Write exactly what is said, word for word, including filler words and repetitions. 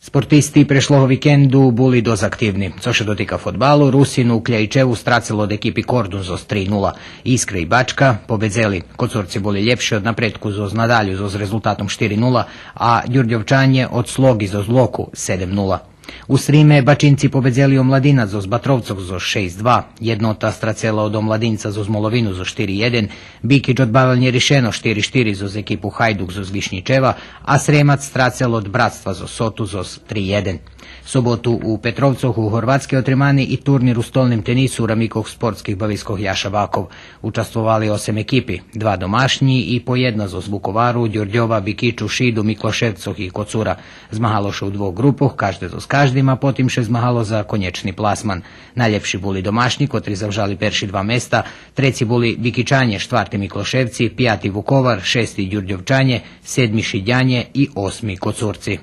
Спортисти прешлого викенду були досц активни. Цо ше дотика фодбалу, Русин у Кляйчеву страцел од екипи Кордун зоз три нула. Искра и Бачка победзели. Коцурци були лєпши од Напредку зоз Надалю зоз резултатом штири нула, а Дюрдьовчанє од Слоги зоз Локу седем нула. У Сриме Бачинци победзели Омладинац зоз Батровцох зоз шейсц два, Єднота страцела од Омладинца зоз Моловину зоз штири єден, Бикич одбавел нєришено штири штири зоз екипу Хайдук зоз Вишнїчева, а Сремац страцел од Братства зоз Соту зоз три єден. Соботу у Петровцох у Горватскей отримани и турнир у столним тенису у рамикох спортских бавискох Яша Баков. Участвовали осем екипи, два домашнї и по єдна зоз Вуковару, Дюрдьова, Бикичу, Шиду, Миклошевцох и Коцура. Змагало ше у двох ґрупох, кажде зоз каждим, а потим ше змагало за конєчни пласман. Найлєпши були домашнї, котри завжали перши два места, треци були Бикичанє, штварти Миклошевци, пяти Вуковар, шести Дюрдьовчанє, седми Шидянє и осми Коцурци.